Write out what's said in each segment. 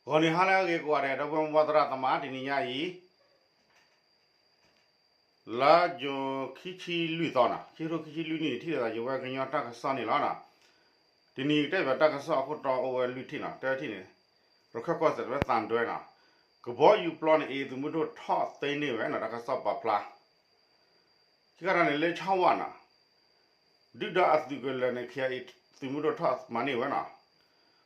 ဂီၤနံၤဟါလၢအဂ့ၤကိးဂၤဒဲး ဒီပုၢ်ဝဲၢ်သရၣ်သမါ တနံၤညါအံၤ လါယူၤခံဆံလွံၢ်သီနီၤ ခံကထိခံဆံလွံၢ်နံၣ် ထံၣ်လိာ်သးယဝဲကညီတၢ်ကစီၣ်န့ၣ်လီၤနီၤ. တနံၤကတဲဘၣ်တၢ်ကစီၣ်အခိၣ်တီအိၣ်ဝဲလွံၢ်ထံၣ်နီၤ တထံၣ်န့ၣ် ရခၢၣ်ကီၢ်စဲၣ်ဝဲသံတွဲနီၤ ကဘီယူၤပျီန့ၣ် AA သုးမုၢ်ဒိၣ်ထီၣ်သ့န့ၢ်ဝဲနီၤ တၢ်ကစီၣ်ပာ်ဖျါ ခံခါတၢ်န့ၣ်လၢဆီဝၣ်နီၤ ဒုၣ်ဒါအသုးကလၢၤန့ၣ် KIA သုးမုၢ်ဒိၣ်ထီၣ်မၤန့ၢ်ဝဲနီၤ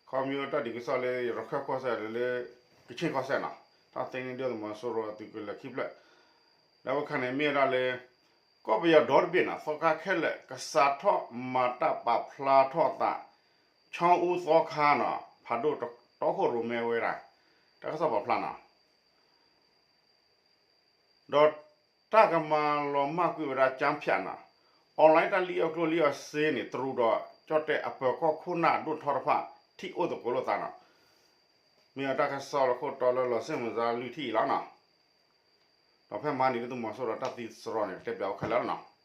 ခီဖျိတၢ်ဒုးကစီၣ်လၢရခၢၣ်ကီၢ်စဲၣ်လၢ ကခ့ၣ်ကီၢ်စဲၣ်နီၤ ထီၣ်သ့န့ၢ်ဒုၣ်ဒါသုးမီၤစိရိၤအသုးကလၢၤခံဖျၢၣ် လၢအဝဲခါန့ၣ်မ့ၢ်ဝဲဒၣ်လၢ ကီၢ်ပယီၤဒီတဘ့ၣ်နီၤ သီခါခဲလၢာ်ကစးထီၣ်မၤတၢ်ပာ်ဖျါထီၣ်အသး ဆီအူသီခါနီၤ ဖးဒိၣ်တီခိၣ်ရိၣ်မဲဝဲဒၣ် တၢ်ကစီၣ်ပာ်ဖျါနီၤ ဒီးတၢ်ကမၤလီၤမၢ်ကွံာ်ဝဲဒၣ်ကၠၣ်ဖၠးနီၤ online တၢ်လံၣ်အီၣ်ကျိၣ်လံၣ်အီၣ်စ့န့ၣ် တရူးဒီးကၠီၣ်တဲၣ်အပၢၤကီၢ်ခိၣ်နၢ်ဒိၣ်ထီၣ်တဖၣ် ထံၣ်အိၣ်သကိးလိာ်သးနီၤ မ့ၢ်ဝဲတၢ်ကစီၣ်လၢခိၣ်တီလၢလီၤစ့ၣ်မုၢ်စါလွံၢ်ထံၣ်အံၤလီၤနီၤ ဒီးဖဲမဟါန့ၣ် ဒုၣ်ဒါသုးမီၤစိရိၤဒီးတၢ်သံစရီန့ၣ် ကတဲပၠးဝဲခဲလၢာ်လီၤနီၤ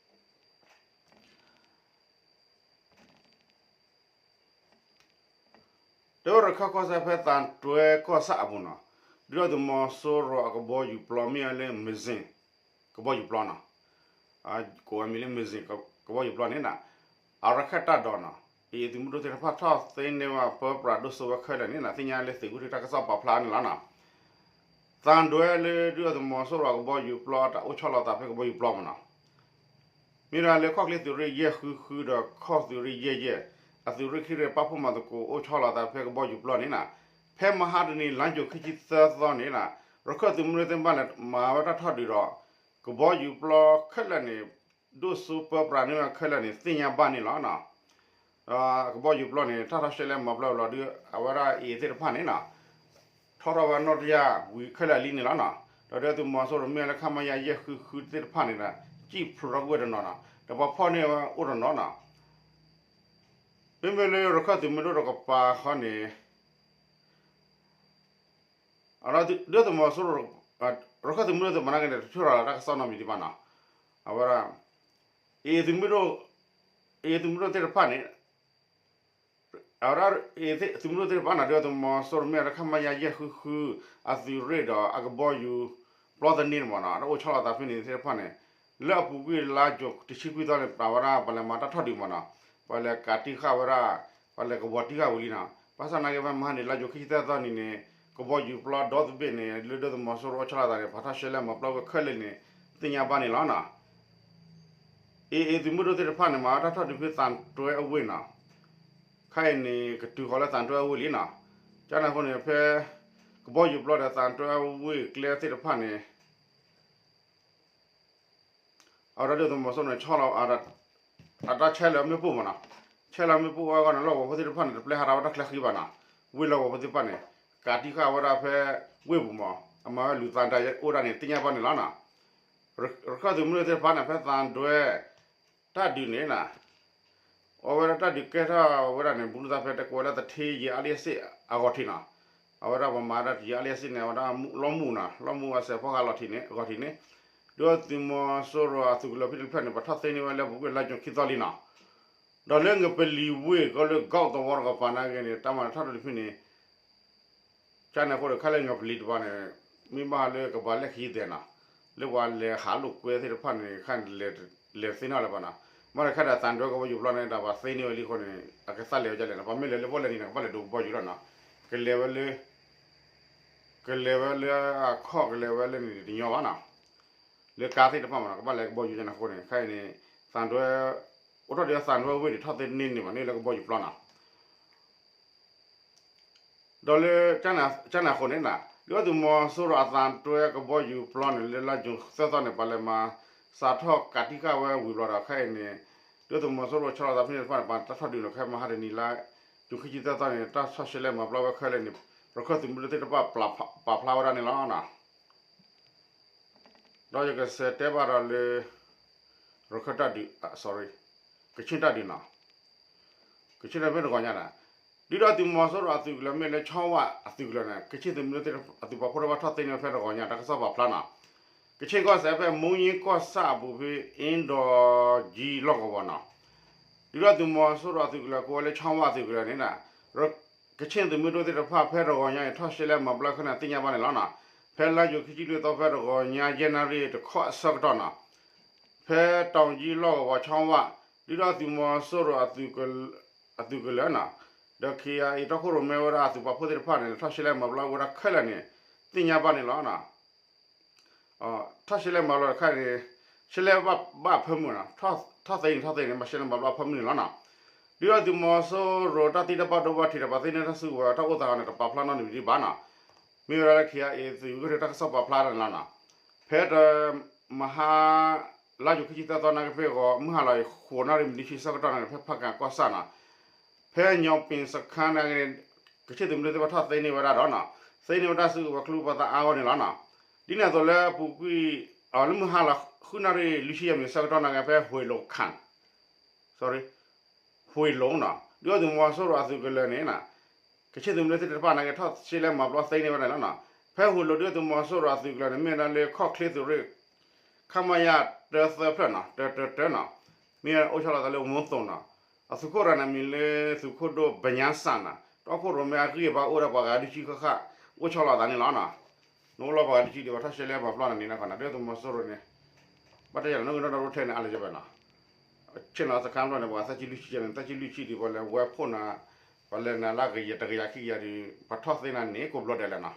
တဲဝဲရခၢၣ်ကီၢ်စဲၣ်ဖဲသံတွဲကီၢ်ဆၣ်အပူၤနီၤ ဒုၣ်ဒါသုးမီၤစိရိၤအကဘီယူၤပျီမ့ၢ်ဝဲလၢ မစ့ၣ် ကဘီယူၤပျီနီၤ ကိးဝဲမံၤလၢ မစ့ၣ် ကဘီယူၤပျီန့ၣ်နီၤ အရခၢၣ်တၢ်ဒိးနီၤ AA သုးမုၢ်ဒိၣ်သ့ၣ်တဖၣ်ထီၣ်သ့န့ၢ်ဝဲပၢပြးဒိၣ်စိဝဲခဲလၢာ်န့ၣ်နီၤ သ့ၣ်ညါလၢသုးခိၣ်ထံးတၢ်ကစီၣ်ပာ်ဖျါန့ၣ်လီၤနီၤ သံတွဲလၢဒုၣ်ဒါသုးမီၤစိရိၤအကဘီယူၤပျီတၢ်အိၣ်ဆီလီၤသးဖဲကဘီယူၤပျီမ့ၢ်နီၤ မ့ၢ်ဒၣ်လၢခီၣ်ချ့သုးရ့ၣ်ယဲၢ်ဃုဃုဒီး ခီၣ်သုးရ့ၣ်ယဲၢ်ယဲၢ် အသုးရ့ၣ်ခံရ့ၣ်ပာ်ဖှိၣ်မၤသကိးအိၣ်ဆီလီၤသးဖဲကဘီယူၤပျီန့ၣ်နီၤ ဖဲမဟါတနံၤ လါယူၤခံဆံသၢသီန့ၣ်နီၤ ရခၢၣ်သုးမုၢ်ဒိၣ်သ့ၣ်တဖၣ်န့ၣ် မၤဝဲတၢ်ထီၣ်ဒုးဒီး ကဘီယူၤပျီခဲလၢာ်န့ၣ် ဒိၣ်စိပၢပြးန့ၢ်ဝဲခဲလၢာ်န့ၣ် သ့ၣ်ညါဘၣ်န့ၣ်လီၤနီၤ ကဘီယူၤပျီန့ၣ် တၢ်ထီၣ်ရှဲလဲၣ်မၤပျီဝဲလီၤဒုး အဝဲဒၣ် AA သ့ၣ်တဖၣ်န့ၣ်နီၤ ထီထီၣ်ဝဲနီၣ်တယၢ်ဝံၤခဲလၢာ်လံန့ၣ်လီၤနီၤ ဒီးဒုၣ်ဒါသုးမီၤစိရိၤမ့ၢ်လၢ ခမရ ယဲၢ်ဃုဃုသ့ၣ်တဖၣ်န့ၣ်ဒီး စံၣ်ဖျိးထီၣ်ကွံာ်ဝဲတနီၤနီၤ ဒီးပှၤဖီၣ်န့ၢ်ဝဲအိၣ်တနီၤနီၤ မ့မ့ၢ်လၢရခၢၣ်သုးမုၢ်ဒိၣ်တကပၤဃီန့ၣ် ဒုၣ်ဒါသုးမီၤစိရိၤ ရခၢၣ်သုးမုၢ်ဒိၣ်သ့ၣ်တဖၣ်န့ၣ် တထုးထီၣ်လၢတၢ်ကစီၣ်နီတမံၤဒံးဘၣ်နီၤ အဝဲဒၣ် AA သုးမုၢ်ဒိၣ် AA သုးမုၢ်ဒိၣ်သ့ၣ်တဖၣ်န့ၣ် အဝဲဒၣ် AA သုးမုၢ်ဒိၣ်သ့ၣ်တဖၣ်န့ၣ် ဒုၣ်ဒါသုးမီၤစိရိၤမ့ၢ်လၢ ခမရ ယဲၢ်ဃုဃု အသုးရ့ၣ်ဒီးအကဘီယူၤ ပျီသန့န့ၣ်မ့ၢ်နီၤ တၢ်အိၣ်ဆီလီၤသးဖဲန့ၣ်သ့ၣ်တဖၣ်န့ၣ် လၢအပူၤကွံာ်လါယူၤတဆံခွံသီန့ၣ် ပာ်ဝဲဒၣ်ပှၤလဲၤမၤတၢ်ထီၣ်ဒုးမ့ၢ်နီၤ ပှၤလဲၤကးတံၢ်ဃာ်ဝဲဒၣ် ပှၤလဲၤကဝီၤတံၢ်ဃာ်ဝံၤလံနီၤ ဘၣ်ဆၣ်သနာ်က့ဖဲမဟါန့ၣ် လါယူၤခံဆံသၢသီန့ၣ်န့ၣ် ကဘီယူၤပျီဒီသဘ့ၣ်န့ၣ် လၢဒုၣ်ဒါသုးမီၤစိရိၤအိၣ်ဆီလီၤသးန့ၣ် ပာ်ထီၣ်ရှဲလဲၣ်မၤပျီဝဲခဲလၢာ်န့ၣ် သ့ၣ်ညါဘၣ်န့ၣ်လီၤနီၤ AA သုးမုၢ်ဒိၣ်သ့ၣ်တဖၣ်န့ၣ် မၤတၢ်ထီၣ်ဒုးဖဲသံတွဲအဝ့ၢ်နီၤ ခဲအံၤန့ၣ် ကတုၤဃီၤလၢသံတွဲအဝ့ၢ်လံနီၤ ကန့ၣ်အဃိန့ၣ် ဖဲ ကဘီယူၤပျီဒီးသံတွဲအဝ့ၢ်ကျဲသ့ၣ်တဖၣ်န့ၣ် အဝဲဒၣ်ဒုၣ်ဒါသုးမီၤစိရိၤန့ၣ် ဆီလီၤ အတၢ်ဆဲးလၢမ့ၣ်ပိၢ်မ့ၢ်နီၤ ဆဲးလၢမ့ၣ်ပိၢ်ဝဲအဂီၢ်န့ၣ် လီၢ်ကဝီၤဖိသ့ၣ်တဖၣ်န့ၣ် တပျဲဟးထီၣ်ဝဲတၢ်ချၢဃံဘၣ်နီၤ ဝ့ၢ်လီၢ်ကဝီၤဖိသ့ၣ်တဖၣ်န့ၣ် ကးတံၢ်ဃာ်ဝဲဒၣ်ဖဲဝ့ၢ်ပူၤမ့ၢ် အမၤဝဲလူၤသးဒၣ်အိၣ်ဒၣ်န့ၣ် သ့ၣ်ညါဘၣ်န့ၣ်လီၤနီၤ ရခၢၣ်သုးမုၢ်ဒိၣ်သ့ၣ်တဖၣ်န့ၣ် ဖဲသံတွဲ တၢ်ဒုးန့ၣ်နီၤ အဝဲဒၣ်တၢ်ဒုးကဲထီၣ်ဝဲဒၣ်န့ၣ် ဘူးလိာ်သးဖဲတကိးဝဲဒၣ်သထ့ယဲၢ်အါလံအစ့ၣ်အဂီၢ်ထံးနီၤ အဝဲဒၣ်ပှၤမၤဒၣ်ယဲၢ်အါလံအစ့ၣ်န့ၣ် အဝဲဒၣ်လီမူၣ်နီၤ လီမူၣ်အစဲးဖီၣ်ဃာ်လီၤထံးန့ၣ် အဂီၢ်ထံးန့ၣ် ဒုၣ်ဒါသုးမီၤစိရိၤအသုးကလၢၤဖဲတဖျၢၣ်န့ၣ် ပှၤထီၣ်သ့န့ၢ်ဝဲလၢပူၤကွံာ်လါယူၤခံသီလံနီၤ ဒီးလၢငပလီၤဝ့ၢ်ကီလၢကီၢ်သဝီတကပၤနာ်က့န့ၣ် တၢ်မၤထီၣ်ဒုးဖဲန့ၣ် ကန့ၣ်အဃိဒီး ခဲလၢာ်ငပလီၤတပၤန့ၣ် မ့ၢ်ဘၣ်လၢကဘၣ်လဲၤခံသဲးနီၤ လၢပှၤလဲၤဟးလိာ်ကွဲသ့ၣ်တဖၣ်န့ၣ် ခါလဲၤသ့ၣ်နီၣ်လၢၤဘၣ်နီၤ မ့ၢ်ဒီးခဲဒီးသံတွဲကဘီယူၤပျီန့ၣ် ဒီးပှၤသ့န့ၢ်ဝဲလံအဃိန့ၣ် အကသးလဲၤဝဲဒ်လဲၣ်နီၤ ပှၤမ့ၢ်လဲၤလၢပီၣ်လဲၣ်နံၤန့ၣ် ကဘၣ်လဲၤဒိးကဘီယူၤလီၤနီၤ ကလဲၤဝဲလၢ ကလဲၤဝဲလၢအခီၣ်ကလဲၤဝဲလၢန့ၣ်တညီဘၣ်နီၤ လၢကါသ့ၣ်တဖၣ်မ့ၢ်နီၤ ကဘၣ်လဲၤကဘီယူၤကန့ၣ်အဃိန့ၣ် ခဲအံၤန့ၣ် သံတွဲ အိၣ်ထီၣ်ဒ်သံတွဲဝ့ၢ်န့ၣ် ထီၣ်သ့န့ၢ်န့ၢ်ဘၣ်န့ၣ်လၢကဘီယူၤပျီနီၤ ဒီးလၢ ကန့ၣ်အဃိန့ၣ် ဒုၣ်ဒါသုးမီၤစိရိၤအသံတွဲကဘီယူၤပျီန့ၣ် လၢလါယူၤသၢသီန့ၣ် ပှၤလဲၤမၤစးထီၣ်ကးတံၢ်ဃာ်ဝဲဝံၤဘျီဒီး ခဲအံၤန့ၣ် ဒုၣ်ဒါသုးမီၤစိရိၤဆီလီၤသးဖဲန့ၣ်တဖၣ်န့ၣ် ပှၤတၢ်ထီၣ်ဒုးလီၤခဲမဟါတနံၤလါ ယူၤခံဆံသၢသီန့ၣ် တၢ်ဆီၣ်ရှဲလဲၣ်မၤပျီဝဲခဲလၢာ်န့ၣ် ရခၢၣ်သုးမုၢ်ဒိၣ်သ့ၣ်တဖၣ်ပာ်ဖျါဝဲဒၣ်န့ၣ်လီၤ. ဒီးယကစံးတဲဘၣ်ဒီးလၢ ရခၢၣ်တၢ်ဒုး sorry ကခ့ၣ်တၢ်ဒုးနီၤ ကခ့ၣ်တၢ်ဖဲတဂီၤညါန့ၣ် ဒုၣ်ဒါသုးမီၤစိရိၤအသုးကလၢၤမ့ၢ်လၢဆီဝၣ်အသုးကလၢၤန့ၣ် ကခ့ၣ်သုးမုၢ်ဒိၣ်သ့ၣ်အသုးပာ်ဖှိၣ်တဖၣ်ထီၣ်သ့န့ၢ်ဖဲတဂီၤညါ တၢ်ကစီၣ်ပာ်ဖျါနီၤ ကခ့ၣ်ကီၢ်စဲၣ်ဖဲမူယ့ကီၢ်ဆၣ်အပူၤဖဲ အ့ဒီးကၠံလီၢ်ကဝီၤနီၤ ဒုၣ်ဒါသုးမီၤစိရိၤအသုးကလၢၤကိးဝဲလၢဆီဝၣ်အသုးကလၢၤန့ၣ် ကချ့ၣ်သုးမုၢ်ဒိၣ်သ့ၣ်တဖၣ် ဖဲတဂီၤညါအံၤ ထီၣ်ရှဲလဲမၤပျီခဲလၢာ်န့ၣ် သ့ၣ်ညါဘၣ်န့ၣ်လီၤနီၤ. ဖဲလါယူၤခံဆံလွံၢ်သီ ဖဲတဂီၤညါ ယဲၢ်နၣ်ရံၣ်တခီအဆၢကတီၢ်နီၤ, ဖဲတီၤကၠံလီၢ်ကဝီၤဆီဝၣ် ဒုၣ်ဒါသုးမီၤစိရိၤ အသုးကလၢၤနီၤ, ဒီး ခ့ၣ်အဲၣ်အဲၣ် တီခိၣ်ရိၣ်မဲဝဲဒၣ်အသုးပာ်ဖှိၣ်သ့ၣ်တဖၣ်န့ၣ် ထီၣ်ရှဲလဲမၤပျီဝဲဒၣ်ခဲလၢာ်န့ၣ် သ့ၣ်ညါဘၣ်န့ၣ်လီၤနီၤ. ထီၣ်ရှဲလဲမၤပျီတခါန့ၣ် ရှဲလဲဘၣ်အဖၢမုၢ်နီၤ, ထီၣ်သ့န့ၣ် ထီၣ်သ့န့ၣ် ဘၣ်ရှဲလဲမၤပျီအဖၢမုၢ်န့ၣ်လီၤနီၤ. ဒုၣ်ဒါသုးမီၤစိရိၤ တၢ်သံတၢ်ဘၣ်ဒိဘၣ်ထံးဒီး ပှၤသ့ၣ်န့ၣ်တၢ်စုကဝဲၤ တၢ်အိၣ်သးအီၤန့ၣ် တပာ်ဖျါနီတမံၤဒံးဘၣ်နီၤ. မ့ၢ်ဝဲဒၣ်လၢ ခ့ၣ်အဲၣ်အဲၣ် သုးဂ့ၢ်ထၢတၢ်ကစီၣ်ပာ်ဖျါတၢ်န့ၣ်လီၤနီၤ. ဖဲတမဟါ လါယူၤခံဆံသၢသီ နၢ်က့ၤဖဲဂီၤ မုၢ်ဟါလီၤအံၤ ဃိးနၣ်ရံၣ်မံးနံးဆံဆၢကတီၢ်န့ၣ် ဖဲဖးကၣ်ကီၢ်ဆၣ်နီၤ, ဖဲညီပ့ၤစခါန့ၣ် ကချ့ၣ်သုးမုၢ်ဒိၣ်သ့ၣ်တဖၣ်ထီၣ်သ့န့ၢ်ဝဲဒၣ်ဒီးနီၤ, သ့န့ၢ်ဝဲဒၣ်စုကဝဲၤကျိဖးသးအါဂီၢ်န့ၣ်လီၤနီၤ. ဒ်န့ၣ်အသိးလၢအပူၤကွံာ် လၢမုၢ်ဟါလီၤ ဃုနၣ်ရံၣ်လွံၢ်ဆံယဲၢ်မံးနံးဆၢကတီၢ်န့ၣ် ဖဲ ဟူးလိာ်ခၣ် sorry ဟူးလိာ်နီၤ, ဒုၣ်ဒါသုးမီၤစိရိၤအသုးကလၢၤန့ၣ် ကချ့ၣ်သုးမုၢ်ဒိၣ်သ့ၣ်တဖၣ်န့ၣ် ထီၣ်ရှဲလဲမၤပျီသ့န့ၢ်ဝဲဒၣ်န့ၣ်လီၤနီၤ. ဖဲဟူးလိာ် ဒုၣ်ဒါသုးမီၤစိရိၤအသုးကလၢၤန့ၣ် မ့ၢ်ဝဲဒၣ်လၢခီၣ်ချ့သုးရ့ၣ် ခမရ တၢသၢဖျၢၣ်နီၤ, တၢတၢတၢနီၤ, မ့ၢ်အိၣ်ဆီလီၤသးလၢဝီသိၣ်နီၤ, အသုးခိၣ်ရၢ်န့ၣ်မံၤလၢသုးခိၣ်ဒိၣ်ဘညါစၢ်နီၤ, တီခိၣ်ရိၣ်မဲအဂံၢ်အဘါအိၣ်ဒီးပှၤဂၤဒုးဆံဃၣ်ဃၣ် အိၣ်ဆီလီၤသးန့ၣ်လီၤနီၤ. နအိၣ်လီၤပှၤဂၤဒုးဆံဒံး ပှၤထီၣ်ရှဲလဲမၤပျီန့ၣ်န့ၣ်နီၤ, ဒုၣ်ဒါသုးမီၤစိရိၤန့ၣ် ဘၣ်တဲယၤနီၤ နဂ့ၤနီၢ်နီၢ်ရိၣ်ထဲန့ၣ် အလၢယဘၣ်နီၤ, ဆ့ၣ်နီၤစခါဘျီန့ၣ် ပှၤသၢဆံလွံၢ်ဆံန့ၣ် သၢဆံလွံၢ်ဆံဒံး ပှၤလဲၤဝဲဖှိၣ်နၤ, ပှၤလဲၤနၤလၢကယၤတကယၤခံကယၤဒံး ပှၤထီၣ်သ့နၤန့ၣ် ကိးဘျီဒဲးလဲၣ်နီၤ.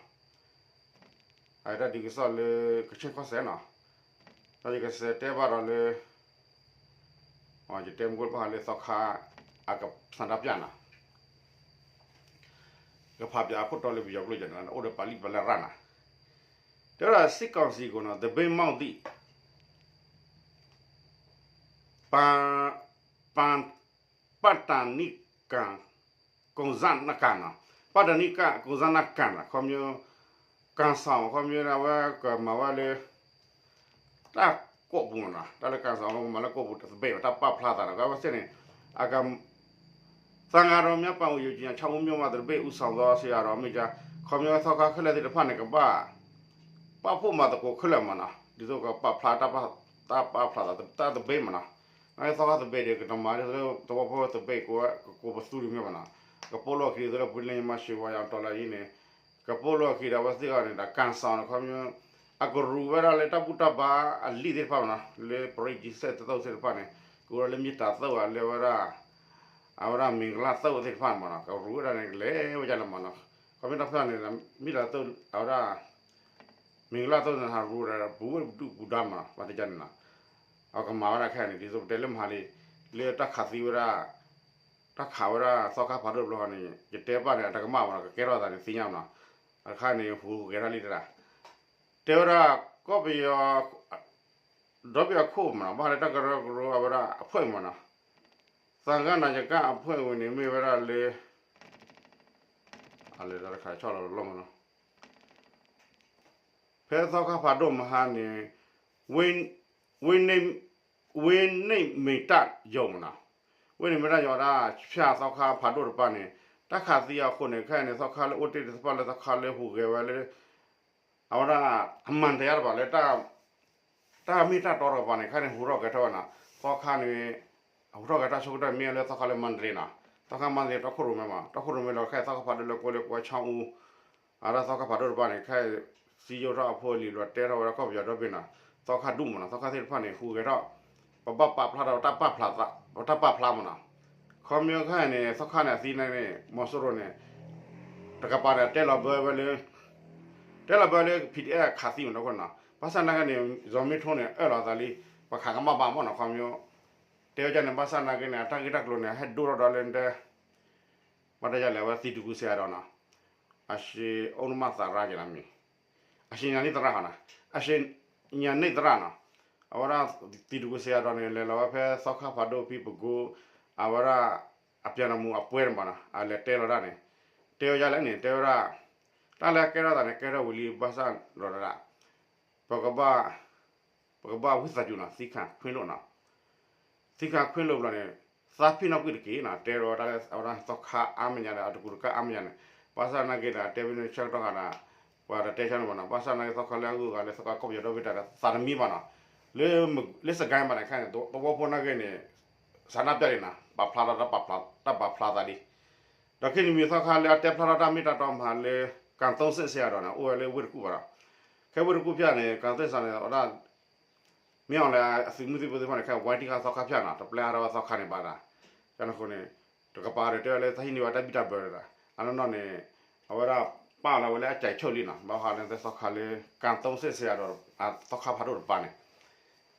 အတၢ်ဒုးကစီၣ်လၢကဆ့ၣ်ကီၢ်စဲၣ်နီၤ, ဒီးယကစးတဲဘၣ်ဒီးလၢ ယတဲမူခိၣ်တဖၣ်ဃးလၢသီခါ အကဆန္ဒပြနီၤ, ကဖးပၠးအခိၣ်တီလၢပယီၤကျိာ်ယဲၢ်န့ၣ် အိၣ်ဒီးပာ်လံၣ်ပာ်လဲၢ်ရၣ်နီၤ, တဲဝဲဒၣ် စစ်ကောင်စီကို သပိတ်မှောက်သည့် ပ ပ ပတ်တာနီကံ ကိုယ်စားနကံနီၤ, ပတ်တာနီကံ ကိုယ်စားနကံနီၤ, ခီဖျိ ကံၢ်စီၣ် ခီဖျိဒၣ်ဝဲကမၤဝဲလၢ တၢ်ကိာ်ပူၤမနီၤ, တၢ်လၢကံၢ်စီၣ် ကမၤလၢကိာ်ပူၤတသဘ့ၣ်ဘၣ် တၢ်ပာ်ဖျါသးဒီး ကဲဝဲစ့ၢ်န့ၣ် အက သံဃာတော်များ ပန်ဝင်ယူင်ကျင် ချီးမွမ်းမီးသပိတ် ဦးဆောင်သော ဆရာတော် မ့ၢ်က ခီဖျိသီခါခဲလၢာ်သ့ၣ်တဖၣ်န့ၣ် ကဘၣ် ပာ်ဖှိၣ်မၤသကိးခဲလၢာ်မနီၤ, ဒ်သိးကပာ်ဖျါ တၢ်ပာ်ဖျါသး တၢ်သဘ့ၣ်မနီၤ, သီခါသဘ့ၣ်ဒီး ကတမၤဒ်သိးလၢသဝီဖိသဘ့ၣ် ကကိးပသူတမ့ၢ်ဘၣ်နီၤ, ကပိာ်လိာ်အခံဒ်သိးလၢ ပှၤလၢညမၤစှၤဝါယံၤ တီၢ်လၢအံၤန့ၣ် ကပိာ်လိာ်အခံဒီး အဝဲသ့ၣ်အီၤန့ၣ် ဒီးကံၢ်စီၣ်န့ၣ် ခီဖျိ အကရူၢ်ဝဲဒၣ်လၢတၢ်ဘူၣ်တၢ်ဘါအလံာ်သ့ၣ်တဖၣ်မနီၤ, လၢပရ့ယံစဲးတၢ်သ့ၣ်တဖၣ်န့ၣ် ကရူၢ်ဝဲဒၣ်လၢမ့ၢ်တၢ်သိၣ်အလဲၤဝဲဒၣ် အဝဲဒၣ်မ့ၢ်ကလၢ်သိၣ်သ့ၣ်တဖၣ်မနီၤ, ကရူၢ်ဝဲဒၣ်န့ၣ် ကလဲၤဝဲဒၣ်လၢမနီၤ, ခီဖျိတၢ်ဖျါန့ၣ် မ့ၢ်တၢ်သိၣ် အဝဲဒၣ် မ့ၢ်ကလၢ်သိၣ်န့ၣ် ဟးရူၢ်ဒီး ပူၤဝဲဒၣ်ပဒုၣ်ပူၤဒါမနီၤ, ဘၣ်တကန့ၣ်နီၤ, အကမၤဝဲဒၣ်ခဲအံၤန့ၣ် ဒ်သိးပတဲလၢမဟါလံ, လၢတၢ်ခးသံဝဲဒၣ် တၢ်ခးဝဲဒၣ်သီခါဖးဒိၣ်တဘျီဃီန့ၣ် ယတဲဘၣ်န့ၣ် အတကမၣ်မနီၤ, ကကဲထီၣ်သးန့ၣ်သ့ၣ်ညါမနီၤ, အခါန့ၣ် ဟူးဂဲၤထီၣ်လံတဒၣ်, တဲဝဲဒၣ် ကီၢ်ပယီၤ ဒီဘ့ၣ်အခိၣ်မနီၤ, ဘၣ်ဃးလၢတၢ်ကရၢကရိအဝဲဒၣ်အဖှဲၣ်မနီၤ, သံဃာနာယကအဖှဲၣ်ဝဲန့ၣ် မ့ၢ်ဝဲဒၣ်လၢ အလဲၤတၢ်တခါဆီၣ်လီၤလီၤမနီၤ, ဖဲသီခါဖးဒိၣ်မဟါန့ၣ် ဝ့ၢ် ဝ့ၢ်န့ၣ် ဝ့ၢ်န့ၣ်မ့ၢ်တၢ်ယိာ်မနီၤ, ဝ့ၢ်န့ၣ်မ့ၢ်တၢ်ယိာ်ဒၣ် ဖၠၣ်သီခါဖးဒိၣ်တပၤန့ၣ် တၢ်ခးသံအဃိန့ၣ် ခဲအံၤန့ၣ် သီခါလၢအိၣ်တ့ၢ်တသ့ၣ်တဖၣ်လၢသီခါလၢဟူးဂဲၤဝဲလၢ အဝဲဒၣ် အမှန်တရား တဘၣ်လၢ တၢ်မ့ၢ်တၢ်တီတကပၤန့ၣ် ခဲအံၤန့ၣ် ဟူးထီၣ်ဂဲၤထီၣ်ဝဲနီၤ, သီခါန့ၣ် ဟူးထီၣ်ဂဲၤထီၣ်ဆိကတၢၢ်မ့ၢ်လၢသီခါလၢမၤတလ့နီၤ, သီခါမၤတလ့ တီခိၣ်ရိၣ်မဲမး တီခိၣ်ရိၣ်မဲလီၤ ခဲအံၤသီခါဖးဒိၣ်လၢကိးလၢကွဲးဆၣ်အူ အဝဲဒၣ်သီခါဖးဒိၣ်တပၤန့ၣ် ခဲအံၤ စံယိၣ်ထီၣ်အဖိအလံၤလီၤတဲထီၣ်ဝဲဒၣ်ကီၢ်ပယီၤဒီဘ့ၣ်နီၤ, သီခါဒူၣ်မးနီၤ, သီခါသ့ၣ်တဖၣ်န့ၣ် ဟူးဂဲၤထီၣ် ပဘၣ်ပာ်ဖျါထီၣ် ပတၢ်ပာ်ဖျါသး ပတၢ်ပာ်ဖျါမးနီၤ, ခီမ့ၢ်ခဲအံၤန့ၣ် သီခါန့ၣ် အသံန့ၣ် မီၤစိရိၤန့ၣ် တကပၤန့ၣ် တဲလီၤဘၢဝဲလၢ တဲလီၤဘၢလၢ PDF ခးသံမးနီၤ, ဘၣ်ဆၣ်နာ်က့န့ၣ် ဇီၤမ့ထိန့ၣ် အၢၣ်လီၤသးလံ ပှၤခးကမၣ်ဘၣ်မးနီၤ, ခီမ့ၢ် တဲဝဲဒ်န့ၣ် ဘၣ်ဆၣ်နာ်က့န့ၣ် အတၢ်ဂ့ၢ်တၢ်ကျိၤန့ၣ် ဟဲဒိၣ်ထီၣ်ဒီးလၢတဲ ဘၣ်တယၤလဲၣ် အဝဲသံတကူစဲးဒီးနီၤ, အရှေ့အုန်းမသရၣ်က့ၤနီၤမံၤ, အရှေ့ ညဏိသရၣ်နီၤ, အရှေ့ ညဏိသရၣ်နီၤ, အဝဲဒၣ်သံတကူစဲးဒီးန့ၣ် လဲၤလီၤဝဲဖဲသီခါဖးဒိၣ်ဖံပကိ အဝဲဒၣ် အပျဲၢ်နီၢ်မူအပှဲၤန့ၣ်မးနီၤ, အလဲၤတဲလီၤတၢ်န့ၣ်, တဲဝဲဒ်လဲၣ်န့ၣ် တဲဝဲဒၣ် တၢ်လၢကဲထီၣ်သးန့ၣ် ကဲထီၣ်ဝံၤလံ ဘၣ်ဆၣ်ဒီးဒၣ် ပကဘၣ် ပကဘၣ်ဝံသးစူၤနီၤ သံခါခွ့လိာ်နီၤ, သံခါခွ့လိာ်ဘျီန့ၣ် သးဖ့ၣ်နီၣ်ကွံာ်တက့ၢ်နီၤ, တဲဒီးတၢ်လၢအဝဲဒၣ်သီခါအါမးညါဒီး အတကူတကါအါမးညါန့ၣ်, ဘၣ်ဆၣ်နာ်က့ဒီး တဲဖဲန့ၣ်ဆၢကတီၢ်ဃီဒီး ပှၤတတဲဆၢန့ၣ်မးနီၤ, ဘၣ်ဆၣ်နာ်က့သီခါလၢအဂုၤအဂၤလၢသီခါကီၢ်ပယီၤဒီဘ့ၣ်တၢ်သးတမံဘၣ်နီၤ, လၢ လၢစကဲမးန့ၣ်ခဲအံၤန့ၣ် သဝီဖိနာ်က့န့ၣ် ဆန္ဒပြန့ၣ်နီၤ ပာ်ဖျါထီၣ် တၢ်ပာ်ဖျါသးလံ, ဒီး ဒီးခဲအံၤန့ၣ်မ့ၢ်သီခါလၢအတဲဖျါထီၣ်တၢ်မ့ၢ်တၢ်တီမဟါလၢ ကၣ်သိစ့ၣ်စ့ၢ်ကီးဒီးန့ၣ် အိၣ်ဝဲလၢဝ့ၢ်တကူၣ်ဘၣ်ဒီး ခဲဝ့ၢ်တကူၣ်ဖၠၣ်န့ၣ် ကၣ်သိစ့ၣ်စ့ၢ်န့ၣ် အဝဲဒၣ် မ့ၢ်အီၤလၢအသုးမုၢ်သံၣ်ဘိသ့ၣ်တဖၣ်န့ၣ် ခဲဝဲတံၢ်ဃာ်သီခါဖၠၣ်နီၤ တပျဲဟးထီၣ်ဝဲသီခါန့ၣ်ဘၣ်ဒီး ကန့ၣ်အဃိန့ၣ် တကပၤဒီးတဲဝဲလၢတၢ်ဟံးန့ၢ်ဝဲတၢ်ဘံၣ်တၢ်ဘၢဒီး အနီၢ်နီၢ်န့ၣ် အဝဲဒၣ်ပာ်လီၤဝဲလၢအကၠဲးဆိၣ်လံနီၤ ဘၣ်ဃးလၢသီခါလၢ ကၣ်သိစ့ၣ်စ့ၢ်ကီးဒီး သီခါဖးဒိၣ်တပၤန့ၣ်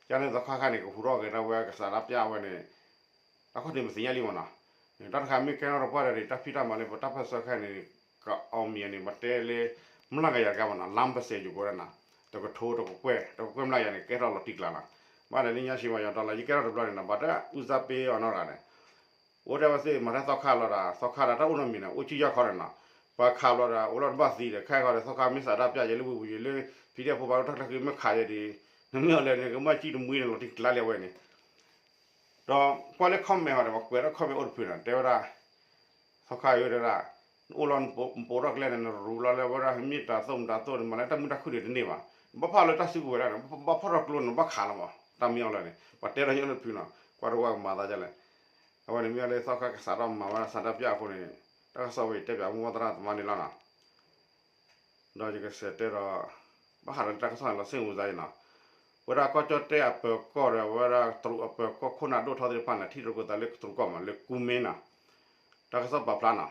ကန့ၣ်သီခါခါန့ၣ် ကဟူးထီၣ်က့ၤဒၣ်ဝဲကစးဒၣ်ပျၢ်ဝဲန့ၣ် တၢ်ခီၣ်ထံးပသ့ၣ်ညါလံမ့ၢ်နီၤ တၢ်တခါမ့ၢ်ကဲထီၣ်တပှၢ်ဒီးန့ၣ် တၢ်ဖံးတၢ်မၤလၢပတၢ်ပၢၢ်ဆၢခဲအံၤန့ၣ် ကအီၣ်မံၤန့ၣ် ပတဲလၢ မျးကယၤတကါမ့ၢ်နီၤ လမ်းပစဲးယိၤကိးဝဲဒၣ်နီၤ တကထိ တကကွဲၢ် တကကွဲၢ်မျးကယၤန့ၣ် ကဲထီၣ်လီၤတံၢ်ကျါလီၤ ဘၣ်ဒီးလၢညါဆံးမး ယွၤဒီးလီၤ ယကဲထီၣ်တဘျီန့ၣ်နီၤ ဘၣ်တၢ်အူစၢ်ပ့အီၤနီတဂၤန့ၣ် အိၣ်ထဲဝဲသ့ၣ်မၤထဲသီခါလီၤဒီး သီခါဒီးတၢ်အိၣ်နီတမံၤန့ၣ် အိၣ်ဆူၣ်ယီၢ်ခီန့ၣ်နီၤ ပှၤခးဘျီဒီး အိၣ်လီၤတဘၣ်သံဒီး ခဲခီဒီး သီခါမ့ၢ်စးတၢ်ပျၢ်ယဲလၢဝ့ၢ်ပူၤယဲလၢ PDF ဖိဘၣ်အိၣ်တၢ်ချၢဃံမ့ၢ်ခးယဲဒ် နမ့ၢ်အီၤလဲၣ်န့ၣ် ကမၣ်ကံၣ်တမှံန့ၣ် လီၤတံၢ်ကျါလံအဝဲန့ၣ် ဒီးကွၢ်လၢ comment ဟီဒီး ပှၤကွဲးထီၣ် comment အိၣ်တဖုန့ၣ် တဲဝဲဒၣ် သီခါအံၤတဲဒၣ် နအိၣ်လီၤနပိာ်ထီၣ်ကျဲန့ၣ် နရူးလီၤလၢဝဲဒၣ် မ့ၢ်တၢ်သိၣ်မတၤသိၣ်န့ၣ် မၤလၢတၢ်မုာ်တၢ်ခုၣ်န့ၣ်တန့ၢ်ဘၣ် နဘၣ်ဖးလၢတၢ်စုကဝဲၤဒၣ်န့ၣ် ဘၣ်ဖးထီၣ်ကျိန့ၣ် ဘၣ်ခးလီၤမး တၢ်မ့ၢ်အီၤလဲၣ်န့ၣ် ပှၤတဲထီၣ်ညါအိၣ်တဖုနီၤ ကွၢ်တဝၢ်ကမၤသးဒ်လဲၣ် အဝဲန့ၣ်မ့ၢ်လၢသီခါကစးထီၣ်မၤဝဲဒၣ်စးတၢ်ပျၢ်အဃိန့ၣ် တၢ်ကစီၣ်ဝဲအံၤတဲပၠးမူဘၣ်သရၣ်သမါန့ၣ်လီၤနီၤ ဒီးယကစးတဲဒီး ဘၣ်ဃးဒီးတၢ်ကစီၣ်န့ၣ်လီၤ စ့ၣ်မူစါအံၤနီၤ ဝဲဒၣ်ကီၢ်ကၠီၣ်တဲၣ်အပၢၤကီၢ်ဒီး ဝဲဒၣ်တရူးအပၢၤကီၢ်ခိၣ်နၢ်ဒိၣ်ထီသ့ၣ်တဖၣ်န့ၣ် ထံၣ်လိာ်သကိးသးလၢတရူးကီၢ်မး လၢကူမ့ၢ်နီၤ တၢ်ကစီၣ်ပာ်ဖျါနီၤ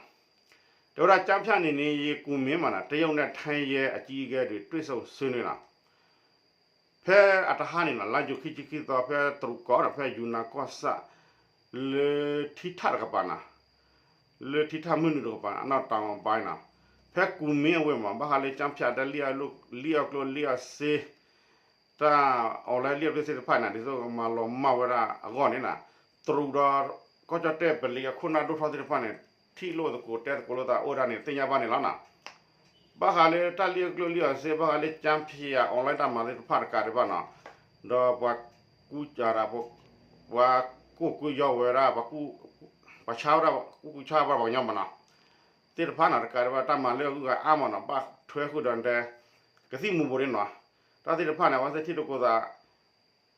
တဲဝဲဒၣ် ကၠါဖၠၣ်နံၤန့ၣ် ယကူမ့ၢ်မးနီၤ တရုတ်နဲ့ထိုင်းရဲအကြီးအကဲတွေ တွေ့ဆုံဆွေးနွေးနီၤ ဖဲအတဟါန့ၣ်နီၤ လါယူၤခံဆံခံသီ ဖဲတရူးကီၢ်နီၤ ဖဲယူနၤကီၢ်ဆၣ် လၢထံထၣ်တကပၤနီၤ လၢထံထၣ်မုၢ်နုာ်တကပၤ အနီၢ်တၢ်မဘါနီၤ ဖဲကူမ့ၢ်အဝ့ၢ်မး ဘၣ်ဃးလၢကၠါဖၠၣ်တၢ်လံၣ်အီၣ်ကျိၣ် လံၣ်အီၣ်ကျိၣ်လံၣ်အီၣ်စ့ တၢ် online လံၣ်အီၣ်ကျိၣ်စ့သ့ၣ်တဖၣ်န့ၣ် ဒ်သိးကမၤလီၤမၢ်ဝဲဒၣ်အဂီၢ်န့ၣ်နီၤ တရူးဒီး ကီၢ်ကၠီၣ်တဲၣ်ပလံၤအခိၣ်နၢ်ဒိၣ်ထီသ့ၣ်တဖၣ်န့ၣ် ထံၣ်လိာ်သကိးတဲသကိးလိာ်သးအိၣ်ဝဲဒၣ်န့ၣ် သ့ၣ်ညါဘၣ်န့ၣ်လီၤနီၤ ဘၣ်ဃးလၢတၢ်လံၣ်အီၣ်ကျိၣ်လံၣ်အီၣ်စ့ ဘၣ်ဃးလၢကၠါဖၠၣ် online တၢ်မၤသ့ၣ်တဖၣ်တကးဒံးဘၣ်နီၤ ဒီးပှၤကူစးဒၣ် ပှၤကူကူယီဝဲဒၣ် ပှၤဆါဝဲဒၣ် ကူကူဆါဝဲဒၣ်ပှၤကညီမးနီၤ သ့ၣ်တဖၣ်နီၤ တကးဒံးဘၣ် တၢ်မၤလၢအဂုၤအဂၤအါမးနီၤ ဘၣ်ထွဲဃုာ်ဒီးတဲ ကသံၣ်မူၤဘိးန့ၣ်နီၤ တၢ်သ့ၣ်တဖၣ်န့ၣ် အဝဲသ့ၣ်ထံၣ်လိာ်သကိးသး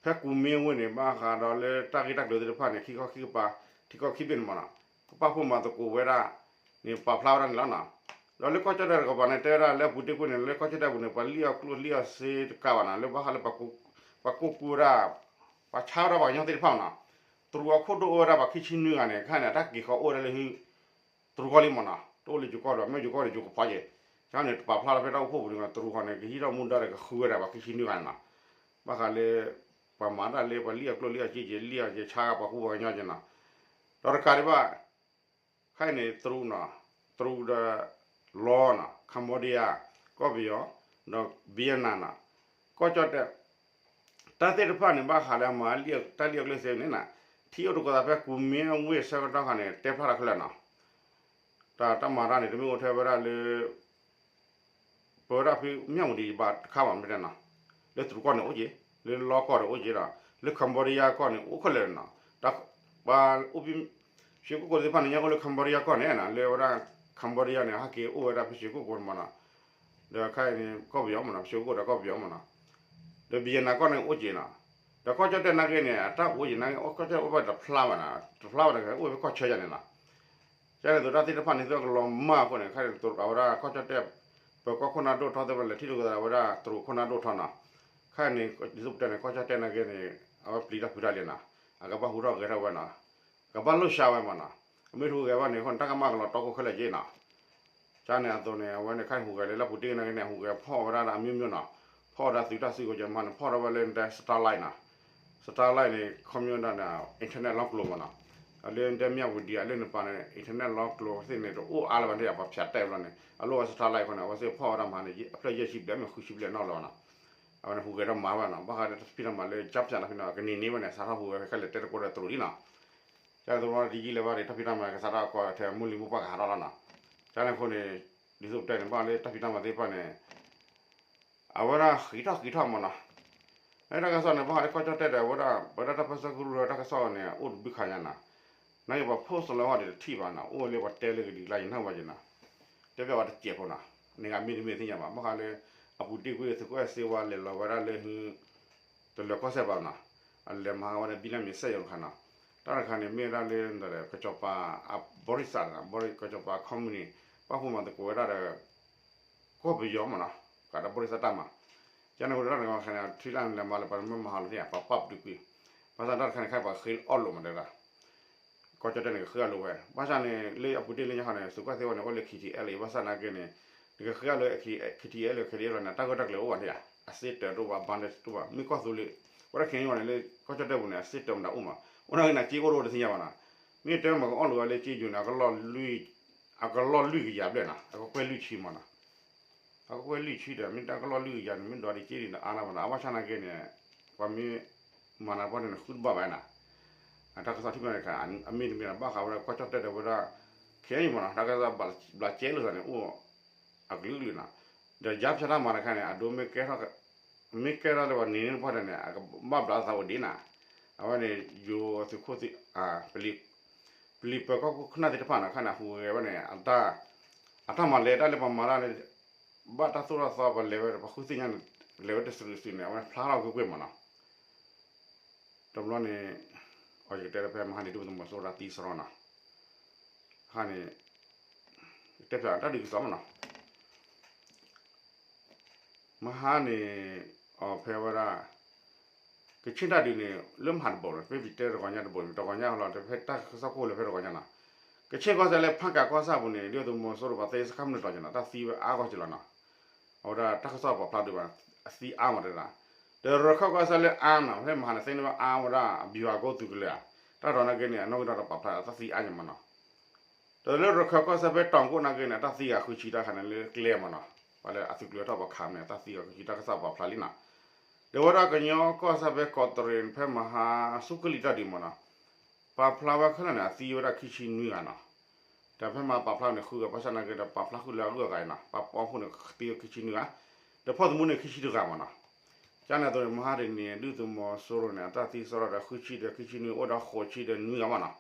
ဖဲကူမ့ၢ်ဝ့ၢ်န့ၣ် ဘၣ်ဃးဒီးလၢတၢ်ဂ့ၢ်တၢ်ကျိၤသ့ၣ်တဖၣ်န့ၣ် ခံခီခံကပၤ ထံကီၢ်ခံဘ့ၣ်န့ၣ်မးနီၤ ကပာ်ဖှိၣ်မၤသကိးဝဲဒၣ်န့ၣ် ပာ်ဖျါဝဲဒၣ်န့ၣ်လီၤနီၤ ဒီးလၢကီၢ်ကၠီၣ်တဲၣ်တကပၤန့ၣ် တဲဝဲဒၣ်လၢအပူၤတ့ၢ်ကွံာ်န့ၣ် လၢကီၢ်ကၠီၣ်တဲၣ်ပူၤန့ၣ် ပှၤလံၣ်အီၣ်ကျိၣ်လံၣ်အီၣ်စ့တကးဘၣ်နီၤ လၢဘၣ်ဃးလၢ ပှၤကူကူဝဲဒၣ် ပှၤဆါဝဲဒၣ်ပှၤကညီသ့ၣ်တဖၣ်မးနီၤ တရူးအခိၣ်ဒိၣ်အိၣ်ဝဲဒၣ်ပှၤခံဆံနွံဂၤန့ၣ် ခဲန့ၣ် တၢ်က့ၤဃီၤအိၣ်ဝဲဒၣ်လၢဟု တရူးကီၢ်လံမးနီၤ တအိၣ်လၢယိၤကီၢ်ဒီး မ့ၢ်ယိၤကီၢ်န့ၣ် ယိၤကဖီယဲၢ် ကန့ၣ် တပာ်ဖျါလီၤဖဲတၢ်အိၣ်ဖှိၣ်ပူၤန့ၣ် တရူးဃီန့ၣ် ကဟံးထီၣ်မူဒါဒီးကဃုဝဲဒၣ်ပှၤခံဆံနွံဂၤန့ၣ်နီၤ ဘၣ်ဃးလၢ ပှၤမၤတၢ်လၢပှၤလံၣ်အီၣ်ကျိၣ်လံၣ်အီၣ်စ့က့ၤ လံၣ်အီၣ်က့ၤဆါပှၤကူပှၤကညီက့ၤနီၤ ဒီးတကးဒံးဘၣ် ခဲအံၤန့ၣ် တရူးနီၤ တရူးဒီး လီၤနီၤ Cambodia ကီၢ်ပယီၤ ဒီး Vietnam နီၤ ကီၢ်ကၠီၣ်တဲၣ် တၢ်သ့ၣ်တဖၣ်န့ၣ် ဘၣ်ဃးလၢအမၤလံၣ်တၢ်လံၣ်အီၣ်ကျိၣ်စ့န့ၣ်နီၤ ထံၣ်အိၣ်သကိးသးဖဲကူမ့ၢ်အဝ့ၢ်ဆၢကတီၢ်ခါန့ၣ် တဲဖျါထီၣ်ခဲလၢာ်နီၤ တၢ်တၢ်မၤတၢ်န့ၣ် တမ့ၢ်အိၣ်ထဲဝဲဒၣ်လၢ ပဝဲဒၣ်ဖဲမၠၣ်ဝတံၤဘၣ်တခါဘၣ်မ့ၢ်တဲနီၤ လၢတရူးကီၢ်န့ၣ်အိၣ်က့ၤ လၢလီကီၢ်န့ၣ်အိၣ်က့ၤဒီး လၢ Cambodia ကီၢ်န့ၣ် အိၣ်ခဲလၢာ်နီၤ တၢ်ပှၤအိၣ်ဘံၣ် ရွှေကုက္ကိုသ့ၣ်တဖၣ်န့ၣ် ညါအိၣ်လၢ Cambodia ကီၢ်န့ၣ်နီၤ လၢဝဲဒၣ် Cambodia န့ၣ် ဟဲက့ၤအိၣ်ဝဲဒၣ်ဖဲ ရွှေကုက္ကို မးနီၤ ဒီးခဲအံၤန့ၣ် ကီၢ်ပယီၤမးနီၤ ရွှေကုက္ကို ဒီးကီၢ်ပယီၤမးနီၤ ဒီး Vietnam ကီၢ်န့ၣ်အိၣ်က့ၤနီၤ ဒီးကီၢ်ကၠီၣ်တဲၣ်နာ်က့န့ၣ် အတၢ်အိၣ်က့ၤနာ်က့ ကီၢ်ကၠီၣ်တဲၣ်အိၣ်ဘၣ်တဖျါဘၣ်နီၤ တဖျါဘၣ်ဒီး အိၣ်ဝဲဖဲကီၢ်ဆၢယၤန့ၣ်လီၤ ကန့ၣ်သိးတၢ်သ့ၣ်တဖၣ်န့ၣ် သုကလီၤမၢ်အဃိန့ၣ် ခဲအံၤအဝဲဒၣ်ကီၢ်ကၠီၣ်တဲၣ် ပၢၤကီၢ်ခိၣ်နၢ်ဒိၣ်ထီသ့ၣ်တဖၣ်လဲၤထံၣ်လိာ်သးဒီး အဝဲဒၣ်တရူးခိၣ်နၢ်ဒိၣ်ထီနီၤ ခဲအံၤန့ၣ် ဒ်သိးပတဲန့ၣ် ကီၢ်ကၠီၣ်တဲၣ်နာ်က့န့ၣ် အဝဲပျံၤတၢ်ဖုးတၢ်လံနီၤ အကဘၣ်ဟူးထီၣ်ဂဲၤထီၣ်ဝဲနီၤ ကဘၣ်လိၣ်ဆါဝဲမးနီၤ အမ့ၢ်တဟူးဂဲၤဘၣ်န့ၣ် အဃိန့ၣ် တၢ်ကမၣ်ကလီၤတီခိၣ်ခဲလၢာ်က့နီၤ ကန့ၣ်အသိးန့ၣ် အဝဲန့ၣ် ခဲအံၤဟူးဂဲၤလၢလၢပူၤတ့ၢ်နာ်က့န့ၣ် ဟူးဂဲၤဖီၣ်ဝဲဒၣ်ဒီးအမျိုးမျိုးနီၤ ဖီၣ်ဝဲဒၣ်သုးတၢ်စုကဝဲၤကမးန့ၣ် ဖီၣ်ထီၣ်ဝဲလၢနတဲ satellite နီၤ satellite န့ၣ် ခီပညီဒၣ်န့ၣ် internet လီၤကျိၤမးနီၤ အလၢနတဲမၠၣ်ဝတံၤ အလၢနပၤန့ၣ် internet လီၤကျိၤသ့ၣ်န့ၣ် တအိၣ်အါလၢၤဘၣ်န့ၣ် ပှၤဖၠးတဲာ်ဘျီန့ၣ် အလိၣ်ဝဲ satellite အဃိန့ၣ် အဝဲသ့ၣ်ဖီၣ်ဝဲဒၣ်မးန့ၣ် အဖျၢၣ်ယဲၢ်ဆံဘျဲၣ် မ့ၢ်ဃုဆံဘျဲၣ်နီၣ်လီၤနီၤ အဝဲန့ၣ်ဟူးဂဲၤထီၣ်မၤဘၣ်နီၤ ဘၣ်ဃးဒီးတၢ်ဖံးတၢ်မၤလၢကၠါဖၠၣ်တၢ်ဖံးနီၤ ကန့ၢ်န့ၢ်ဝဲန့ၣ် စးထီၣ်ဟူးဂဲၤခဲလၢာ်တဲတကိးဒီးတရူးလံနီၤ ကန့ၣ်သိးတယံာ်လၢၤဘၣ်ဒီး တၢ်ဖံးတၢ်မၤကစးထီၣ်ကီးထဲ မုၢ်လံၤမုၢ်ပှၢ်ကဟးထီၣ်လီၤနီၤ ကန့ၣ်အဃိန့ၣ် ဒ်သိးပတဲန့ၣ် ဘၣ်ဃးလၢတၢ်ဖံးတၢ်မၤသ့ၣ်တဖၣ်န့ၣ် အဝဲဒၣ်ဃံးထီၣ်ဃံးထီၣ်မးနီၤ လၢတၢ်ကစီၣ်န့ၣ် ဘၣ်ဃးလၢကီၢ်ကၠီၣ်တဲၣ်ဒီး အဝဲဒၣ် ပဝဲဒၣ်တၢ်ပၢၢ်ဆၢကရူၢ်ဒီးတၢ်ကစီၣ်န့ၣ် အိၣ်တဘျုးခါညါနီၤ နာ်က့ပှၤ post လၢဟီၣ်ဒံးတထံၣ်ဘၣ်နီၤ အိၣ်ဝဲလၢပှၤတဲလၢကလံၤကျါ ယနၢ်ဘၣ်က့ၤနီၤ တဲပျးဝဲတစဲးဖိနီၤ န့ၣ်ဂ့ၤမ့ၢ်တမ့ၢ်သ့ၣ်ညါဘၣ် ဘၣ်ဃးလၢ အပူၤတ့ၢ်ကွံာ်သုးခိၣ်အဲၣ်စ့ဝါလဲၤလီၤဝဲဒၣ်လၢ တလၢၤကီၢ်စဲၣ်ဘၣ်နီၤ အလဲၤမၤဟးဂီၤဝဲဒၣ်ဘံၣ်လၢမ့ၤစဲၣ်ယီၤတခါနီၤ တၢ်တခါန့ၣ် မ့ၢ်ဝဲဒၣ်လၢ ကစီၤပၤအဘီရံစး, ကစီၤပၤအ company ပၣ်ဃုာ်မၤသကိးဝဲဒၣ်ဒီး ကီၢ်ပယီၤမးနီၤ, ကးဒီးဘီရံစးတၢ်မၤ, ကန့ၣ်ဝဲဒၣ်တခါန့ၣ် ထံၣ်လၢလဲၤမၤလၢပှၤမ့ၢ်မၤဟးလိာ်သ့ၣ် ပှၤပာ်ပတုာ်ကွံာ်, ဘၣ်ဆၣ်တၢ်တခါန့ၣ် ခဲအံၤပှၤဃ့အီၣ်လိာ်မးတဲဒၣ် ကီၢ်ကၠီၣ်တဲၣ်န့ၣ် ကဃ့အီၣ်လိာ်ဝဲ ဘၣ်ဆၣ်န့ၣ် လၢအပူၤတ့ၢ်လၢညါခီန့ၣ် သုးကီၢ်သ့ၣ်ဝဲန့ၣ် အိၣ်လၢ K T L အံၤ ဘၣ်ဆၣ်နာ်က့န့ၣ် နကဃ့အီၣ်လၢ K T L လၢ K T L န့ၣ် တၢ်ဂၢၢ်တၢ်ကျၢၤအိၣ်ဘၣ်န့ၣ်ဧါ, အစ့တၢးတအိၣ်ဘၣ် ဘၣ်တအိၣ်ဘၣ် မ့ၢ်ကီၢ်သူလ့ၤ, ဝဲဒၣ် K N U န့ၣ် လၢကီၢ်ကၠီၣ်တဲၣ်ပူၤန့ၣ် အစ့တၢးမတၤအိၣ်မး, အိၣ်နာ်က့န့ၣ် စ့အိၣ်တအိၣ်တသ့ၣ်ညါဘၣ်နီၤ, မ့ၢ်တဲမးကအီၣ်လိာ်ဝဲလၢစ့ယိၤန့ၣ် အကလီၢ်လွံၢ်ကယၤဘျဲၣ်နီၤ, အကကွဲၢ်လွံၢ်ဆံမးနီၤ အကကွဲၢ်လွံၢ်ဆံဒီး မ့ၢ်တၢ်ကလီၢ်လွံၢ်ကယၤန့ၣ် မ့ၢ်ဒိးဒံးက့ဒံးနအါလီၤမးနီၤ, အဘၣ်ဆၣ်နာ်က့န့ၣ် ပှၤမ့ၢ်မၤနၤပှၢ်န့ၣ် နဃုတဘၣ်ဘၣ်နၤ, တၢ်ကစီၣ်ထံၣ်ဖဲန့ၣ်တခါ အမ့ၢ်တမ့ၢ်ဘၣ်ဃးဝဲဒၣ်ကီၢ်ကၠီၣ်တဲၣ်ဒီးဝဲဒၣ် ခဲအံၤမးနီၤ တၢ်ကစီၣ်ဘျးကဲလိာ်သးန့ၣ် အိၣ်အကလုာ်ကလုာ်နီၤ, ဒီးယါဖၠါတၢ်မၤတခါန့ၣ် အဒိမ့ၢ်ကဲထီၣ် မ့ၢ်ကဲထီၣ်လၢပှၤန့ၣ်န့ၣ်တပှၢ်ဒီးန့ၣ် အကဘၣ်ဘျးသးဝဲဒ်နၤ, အဝဲန့ၣ် ယိၤသုးခိၣ်သ့ၣ် ပလံၤပၢၤကီၢ်ခိၣ်ခနၣ်သ့ၣ်တဖၣ်န့ၣ် အခါန့ၣ် အဟူးဂဲၤဝဲန့ၣ် အတၢ်မၤလဲၤတၢ်လၢပှၤမၤတၢ်န့ၣ် ဘၣ်တၢ်သိၣ်တၢ်သီပှၤလဲၤဝဲ ပှၤဃုသ့ၣ်ညါန့ၣ် လဲၤဝဲတစုးစုးန့ၣ် အဝဲဖျါထီၣ်ကွ့ၢ်ကွ့ၢ်မးနီၤ, တဘျီန့ၣ် အီၤယကတဲလၢဖဲမဟါန့ၣ် ဒုၣ်ဒါသုးမီၤစိရိၤတၢ်သံစရီနီၤ, အခါန့ၣ် တဲဖျါတၢ်ဒုးကစီၣ်မးနီၤ မဟါန့ၣ် အီၤဖဲဝဲဒၣ် ကဆ့ၣ်တၢ်ဒုးန့ၣ် လၢမဟါတဘိန့ၣ် ဖဲပတဲတဂီၤညါတဘိန့ၣ် တဂီၤညါလီၤ ဖဲတၢ်ကစီၣ်ခိၣ်လၢဖဲတဂီၤညါနီၤ, ကဆ့ၣ်ကီၢ်စဲၣ်လၢဖၣ်ကးကီၢ်ဆၣ်ပူၤန့ၣ် ဒုၣ်ဒါသုးမီၤစိရိၤပှၤသ့စခါမုၢ်နံၤတီၤက့နီၤ တၢ်သံဝဲအါဂီၢ်က့လီၤနီၤ, အဝဲဒၣ်တၢ်ကစီၣ်ပာ်ဖျါဒုးဘၣ် အသံအါမးတဲဒၣ်, ဒီးရခၢၣ်ကီၢ်စဲၣ်လၢအါနီၤ ဖဲမဟါန့ၣ် သ့ၣ်န့ၢ်ဝဲအါဝဲဒၣ် ဘံၤဝၤကိသုးကလၢၤဧါ, တၢ်ဒီးနာ်က့န့ၣ် အနီၣ်ဂံၢ်ဒီးပာ်ဖျါအတၢ်သံအါက့မးနီၤ ဒီးလၢရခၢၣ်ကီၢ်စဲၣ်ဖဲတီၤကိၣ်နာ်က့န့ၣ် အတၢ်သံဂၤဃုဆံတၢ်ခါန့ၣ်လၢကျဲမးနီၤ, ပှၤလၢအသုးကျိၤထီၣ်ပှၤခးမးန့ၣ် အတၢ်သံဂၤဃုဆံတၢ်ကစီၣ်ပာ်ဖျါလံနီၤ, ဒီးဝဲဒၣ်ကညီကီၢ်စဲၣ်ဖဲကီးတရံးန့ၣ် ဖဲမဟါဆူကလံၤတၢ်ဒုးမးနီၤ, ပာ်ဖျါဝဲခဲလၢာ်န့ၣ် အသံဝဲဒၣ်ခံဆံနွံဂၤနီၤ, ဒီးဖဲမဟါပာ်ဖျါန့ၣ်ဃုဂၤ ဘၣ်ဆၣ်နာ်က့ဒီးပာ်ဖျါဃုာ်လၢအဂုၤအဂၤအံၤနီၤ, ပှၤပိာ်မုၣ်န့ၣ်သံဝဲခံဆံနွံဂၤ, ဒီးဖီၣ်သမူန့ၣ်ခံဆံတဂၤမးနီၤ, ကန့ၣ်အသိးန့ၣ် မဟါတနံၤန့ၣ် ဒုၣ်ဒါသုးမီၤစိရိၤန့ၣ် အတၢ်သံစရီဒီးဃုဆံဒီးခံဆံနွံ အိၣ်ဒီးဃိးဆံဒီးနွံဂၤမးနီၤ,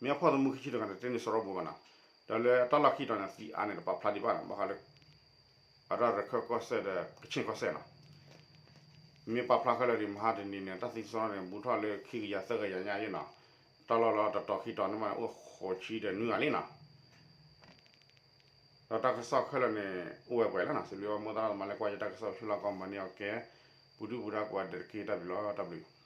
မ့ၢ်အဖီၣ်သမူခံဆံတဂၤန့ၣ် တန့ၢ်စရီဘိဘၣ်နီၤ, ဒီးလၢတၢ်လီၢ်ခံတီၤန့ၣ် သံအါန့ၣ် တပာ်ဖျါဒံးဘၣ်နီၤ, ဘၣ်ဃးလၢ အတၢ်ရခၢၣ်ကီၢ်စဲၣ်ဒီးကဆ့ၣ်ကီၢ်စဲၣ်နီၤ, မ့ၢ်ပာ်ဖျါခဲလၢာ်ဒံး မဟါတနံၤန့ၣ် တၢ်သံစရီန့ၣ် ဘူးထီၣ်လၢခံကယၤသၢကယၤညါအံၤနီၤ, တၢ်လီၢ်လီၤတတီၤခံတီၤန့ၣ်မးန့ၣ် အိၣ်ဃိးဆံဒီးနွံဂၤလံနီၤ, ဒီးတၢ်ကစီၣ်ခဲလၢာ်န့ၣ် အိၣ်ဝဲပှဲၤလီၤနီၤ, စံးဘျုးဘၣ်မိၢ်သရၣ်သမါလၢကွၢ်ယတၢ်ကစီၣ်ဆူလီၢ်ကီၢ်မၤန့ၢ်အီၤကဲ, ပူၤဒုၣ်ပူၤဒါကိးဂၤဒဲးတက့ၢ် တၢ်ဘျုးလီၤ တၢ်ဘျုး